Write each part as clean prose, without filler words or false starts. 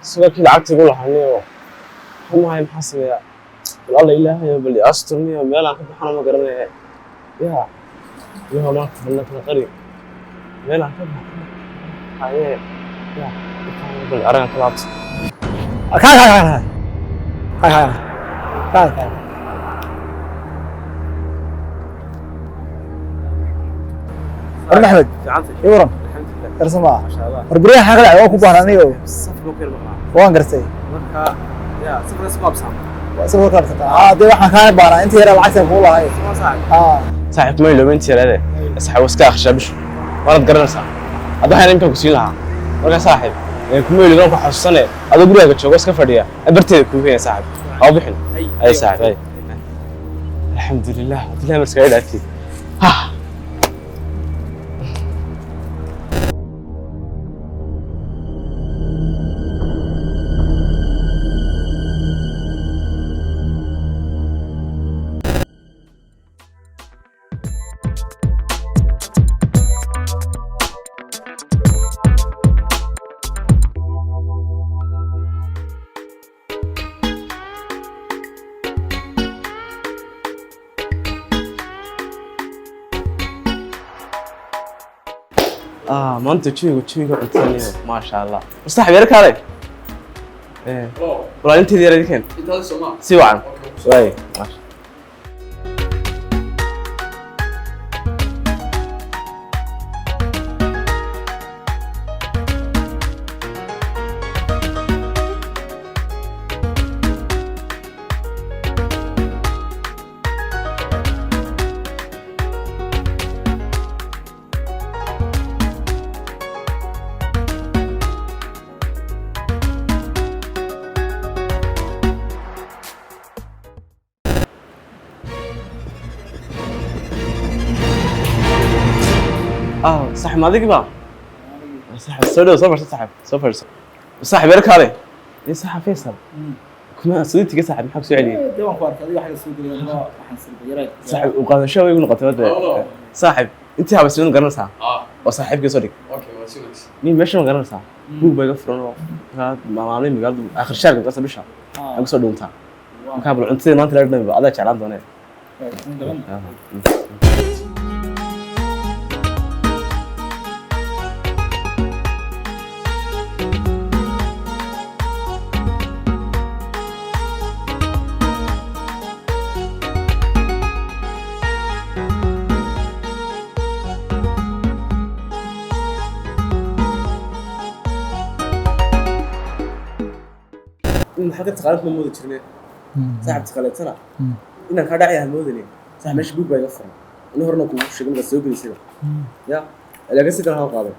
Sugaa kii lacagta igu lahaa, xumahay, maxaa sameeyaa? Bal Alla Ilaahayo, bal asturniyo, meelaan ka baxana ma garanaya. Ya ilaah, maanta balna kala qari, meelaan ka baxana haye. Ya, bal aragan ka laabta. Kaay, kaay, kaay, kaay, kaay, kaay, kaay. War Maxmed. Fiicantay. Ii waran. Alxamdulilah. Karsan maa? Maasha Allah. War guryaha xaa ka dhacay? Waa ku baahan aniga. Safar buu ka yar maqnaa. Waan gartay. Marka ya safarka isku qabsan. Waa isagoo kaarsataa. Aa, dee waxaan kaa baahnaa inta yaraa lacagta kuu lahay. Aa. Saaxiib, ma ilooben tiraade. Saaxiib, iska akhrishaa bishu, waanad garanaysaa. Hadda waxaan imika ku siin lahaa marka, saaxiib, kuma ilooben, ku xasuusane. Adoo gurigaaga joogo, iska fadhiya, barteeda kuu keenaya, saaxiib, ha u bixin. Ay saaxiib, ay, alxamdulilah, abdillahi marskaga dhaafi. Maanta jawiga cuntaniyo, maasha Allah. Saaxiib, yar kaalay. Walaal, inteedii yar idinken si wacan waay, maasha. Saaxiib, ma adigi ba? Saaxiib, soo dhow, soo fadhiiso. Saaxiib, soo fadhiiso. Saaxiib, yar kaalay. Saaxiib Faysal, kuma sadiitiga. Saaxiib, maxaa ku soo celiyey? Dee waan ku arkay adiga xagga soo gelaya, waxaan sirba. Saaxiib, u qaadasho way igu noqotay wada. Saaxiib, intii habaysiin garanaysaa oo saaxiibkii soo dhig. Nin meesha ma garanaysaa? Buug baa iga furan oo markaa maalin magaalada akhir shaarka markaas bisha aan kusoo dhuuntaa. Markaa bal cuntadii maanta la dhadhami, adaa jeclaan doonee. Maxaa ka taqaanad? Ma moodi jirne, saaxib, taqaleetana inaan kaa dhacay moodane. Saaxib, meesha buug baa iga furan. Ini horena kugu sheegay markaad soo gelisayba. Ya laakiin si kale ha qaado.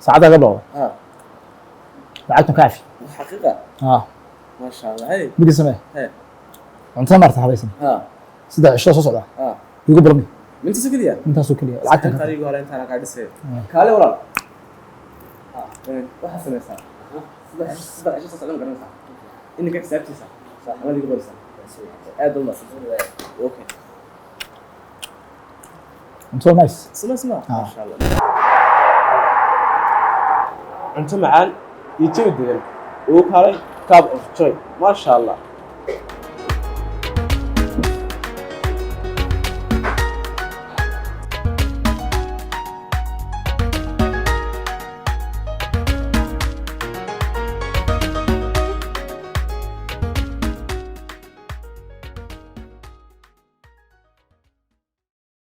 Saacadda ka bilowda. Ha. Lacagtan ka cafi. Xaqiiqa? Aa. Maasha Allah, hey. Midi samee. He. Cuntada maarta habaysan. Ha. 3 cisho soo socda. Ha. Igu balmi. Mintaas keliya. Intaasoo keliya lacagtan ka. Intaan igu hore intaan kaa dhisay. Kaale walaal. Ha, waxaa samaysaa 3 cisho soo socda, ma garanaysaa ininka xisaabtiisa anad igu qoraysaa. Aad baa umahadsan. Okay. Cuntada nice. Sma sma. Ah. Maasha Allah, cunto macaan iyo jawi degan ugu kaalay, cup of joy, maasha Allah.